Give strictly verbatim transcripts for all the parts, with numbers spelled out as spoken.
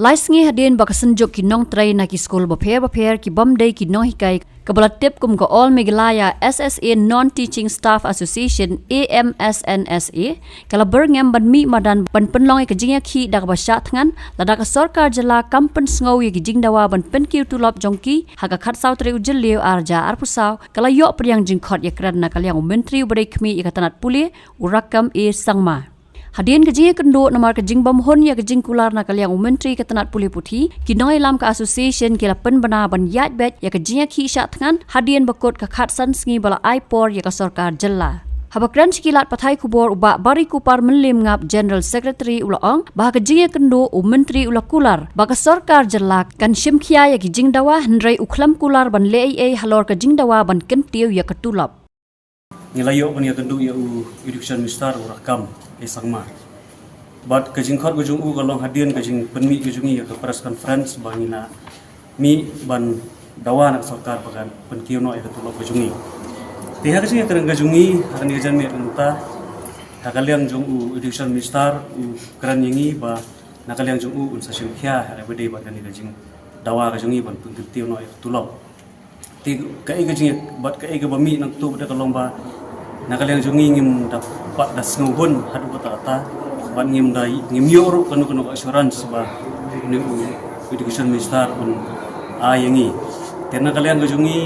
Lai sngi hadien ba ka synjuk ki nongtrei na ki skul bapher bapher ki bym dei ki nonghikai, kaba la tip kum ka All Meghalaya S S A Non Teaching Staff Association, A M S N S A, ka la byrngem ban mih madan ban pynlong ïa ka jingïakhih da kaba shah thngan, lada ka sorkar jylla kam pynsngew ïa ki jingdawa ban pynkiew tulop jong ki ha ka khatsaw tarik u Jylliew ar hajar arphew saw, ka la ïoh pdiang jingkhot ïakren na ka liang u Myntri uba dei khmih ïa ka tnat pule, u Rakkam A Sangma. Hadien ka jingïakynduh namar ka jingbymhun ïa ka jingkular na ka liang u Myntri ka tnat pule puthi, ki nongïalam ka association ki la pynbna ban ïaid beit ïa ka jingïakhih shah thngan hadien ba kut ka khatsan sngi ba la ai por ïa ka sorkar jylla. Haba kren sha ki lad pathai khubor, u Bah Barikupar Mylliem Ngap, General Secretary, u la ong ba ha ka jingïakynduh u Myntri u la kular ba ka sorkar jylla kan shim khia ïa ki jingdawa, hynrei u khlem kular ban leh ei ei halor ka jingdawa ban kyntiew ïa ka tulop. Ngi la ïoh ban ïakynduh ïa u Education Minister u Rakkam A Sangma. Bad ka jingkhot ka jong u ka long hadien ka jingpynmih ka jong ngi ïa ka press conference ba ngin ïa mih ban dawa na ka sorkar ba kan pynkiew noh ïa ka tulop ka jong ngi. Te ha ka jingïakren ka jong ngi ha kane ka janmiet mynta, ha ka liang jong u Education Minister u kren ïa ngi ba na ka liang jong u un sa shim khia ha kaba ïadei bad kane ka jingdawa ka jong ngi ban pynkyntiew noh ïa ka tulop. Te kaei ka jingïa bad kaei kaba mih nangta bad ka long ba na ka liang jong ngi ngim da pat da sngewhun haduh katta katta, bad ngim da, ngim ïoh ruh kano kano ka assurance ba une u Education Minister un ai ïa ngi. Te na ka liang ka jong ngi,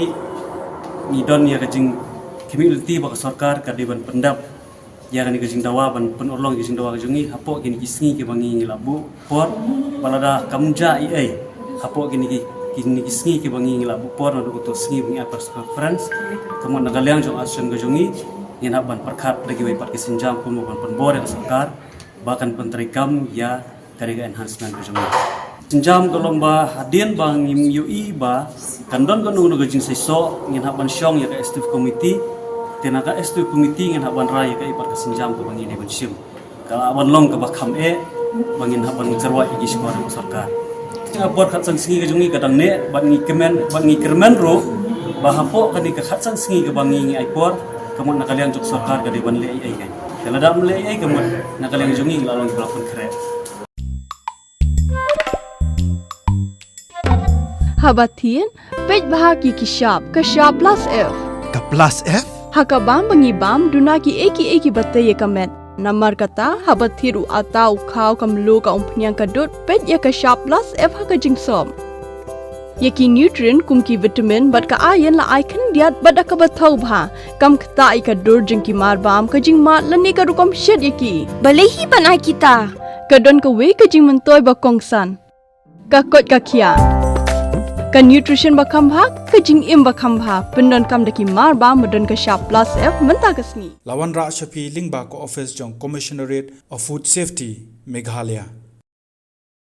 ngi don ïa ka jingkhmih lynti ba ka sorkar ka dei ban pyndap ïa kane ka jingdawa, ban pynurlong ïa ka jingdawa ka jong ngi hapoh kine ki sngi kiba ngi ngi la buh por. Bad lada kam jia ei ei hapoh kine ki, kine ki sngi kiba ngi ngi la buh por, naduh kato ka sngi ba ngi ai press conference, ka mut na ka liang jong association ka jong ngi, ngin hap ban pyrkhat da kiwei pat ki sienjam kumno ban pynbor ïa ka sorkar ba kan pyntreikam ïa kane ka enhancement ka jong ngi. Sienjam ka long ba hadien ba ngim ïohi ba kan don kano kano ka jingseisoh, ngin hap ban shong ïa ka executive committee. Te na ka executive committee ngin hap ban rai ïa kaei pat ka sienjam kaba ngi dei ban shim. Ka lah ban long kaba kham eh ba ngin hap ban kyrwat ïa ki shkor jong ka sorkar. Ka por khatsan sngi ka jong ngi ka dang neh, bad ngi kmen, bad ngi kyrmen ruh ba hapoh kane ka khatsan sngi kaba ngi ngi ai por, ka mut na ka liang jong ka sorkar ka dei ban leh ei ei. Te lada ym leh ei ei, ka mut na ka liang jong ngi ngi la long kiba la pynkhreh. Haba thied, peit bha ki ki shap, ka shap plus F. Ka plus F? Ha ka bam ba ngi bam, duna kiei kiei kiba tei ïa ka met. Namar kata, haba thied u atta, u khaw, ka mluh, ka umphniang, ka dud, peit ïa ka shap plus F ha ka jingsop. Ïa ki nutrient kum ki vitamin bad ka iron la ai khyndiat bad da kaba thaw bha. Kam ktah ïa ka dur jong ki marbam, ka jingmad lane ka rukom shet ïa ki. Balei hi ban ai kita? Ka don kawei ka jingmyntoi ba kongsan. Ka koit ka khiah. Ka nutrition ba kham bha, ka jingim ba kham bha. Pyndonkam da ki marbam ba don ka shap plus F mynta ka sngi. La wanrah sha phi lyngba ka office jong Commissionerate of Food Safety, Meghalaya.